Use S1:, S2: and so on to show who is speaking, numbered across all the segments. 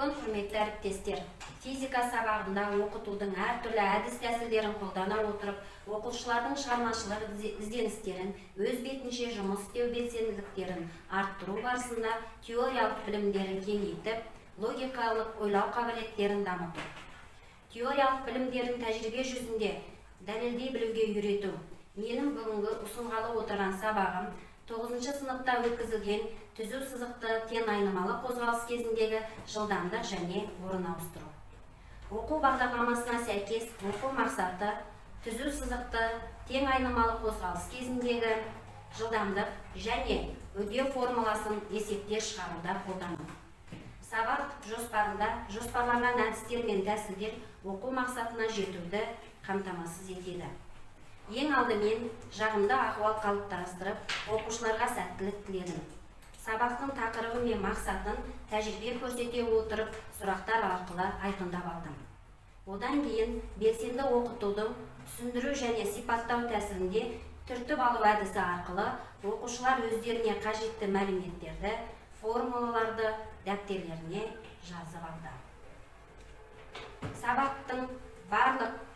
S1: Күн, құрметті әріптестер! Физика сабағында оқытудың әртүрлі әдіс тәсілдерін қолдана отырып, оқушылардың шығармашылық ізденістерін, өз бетінше жұмыс істеу белсенділіктерін арттыру барысында теориялық білімдерін кеңейтіп, логикалық ойлау қабілеттерін дамыту, теориялық білімдерін тәжірибе жүзінде дәлелдей білуге үйрету. Менің бүгінгі ұсынғалы отырған сабағым 9 сыныпта өткізілген түзу сызықты тең айнымалы қозғалыс кезіндегі жылдамдық және орын ауыстыру. Оқу бағдарламасына сәйкес, оқу мақсаты: түзу сызықты тең айнымалы қозғалыс кезіндегі жылдамдық және үдеу формуласын есепте шығаруда қолдану. Сабақ жоспарында жоспарланған әдістер мен тәсілдер оқу мақсатына жетуді қамтамасыз етеді. Ең алдымен жағымды ахуал қалыптастырып, оқушыларға сәттілік тіледім. Сабақтың тақырыбы мен мақсатын тәжірибе көрсете отырып, сұрақтар арқылы айқындап алдым. Одан кейін белсенді оқытудың түсіндіру және сипаттау тәсілінде түртіп алу әдісі арқылы оқушылар өздеріне қажетті мәліметтерді, формулаларды дәптерлеріне жазып алды. Сабақтың барлық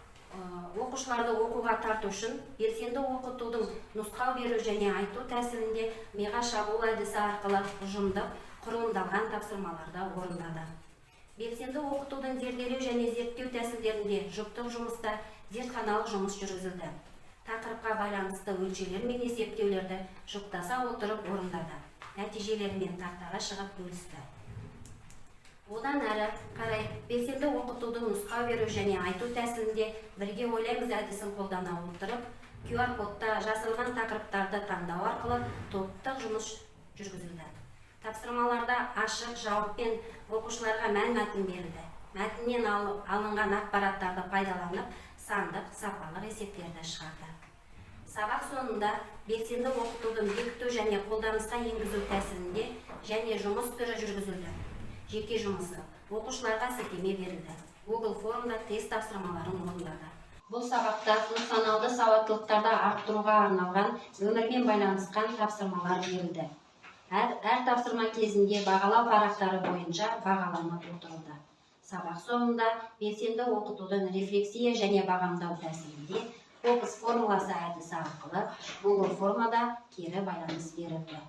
S1: оқушыларды оқуға тарту үшін белсенді оқытудың нұсқау беру және айту тәсілінде миға шабуыл әдісі арқылы ұжымдық құрылымдалған тапсырмаларды орындады. Белсенді оқытудың зерделеу және зерттеу тәсілдерінде жұптық жұмыста зертханалық жұмыс жүргізілді. Тақырыпқа байланысты өлшеулер мен есептеулерді жұптаса отырып орындады, нәтижелерімен тақтаға шығып бөлісті. Одан әрі қарай белсенді оқытудың нұсқау беру және айту тәсілінде «Бірге ойлаймыз» әдісін қолдана отырып, QR кодта жасырылған тақырыптарды таңдау арқылы топтық жұмыс жүргізілді. Тапсырмаларда ашық жауаппен оқушыларға мән мәтін берілді. Мәтіннен алынған ақпараттарды пайдаланып, сандық, сапалық есептерді шығарды. Сабақ соңында белсенді оқытудың бекіту және қолданысқа енгізу тәсілінде және жұмыс түрі жүргізілді. Жеке жұмысы оқушыларға сілтеме берілді. Google формда тест тапсырмаларын орындады. Бұл сабақта функционалды сауаттылықтарды арттыруға арналған өмірмен байланысқан тапсырмалар берілді. Әр тапсырма кезінде бағалау парақтары бойынша бағаланып отырылды. Сабақ соңында белсенді оқытудың рефлексия және бағамдау тәсілінде Кокс формуласы әдісі арқылы Google формада кері байланыс берілді.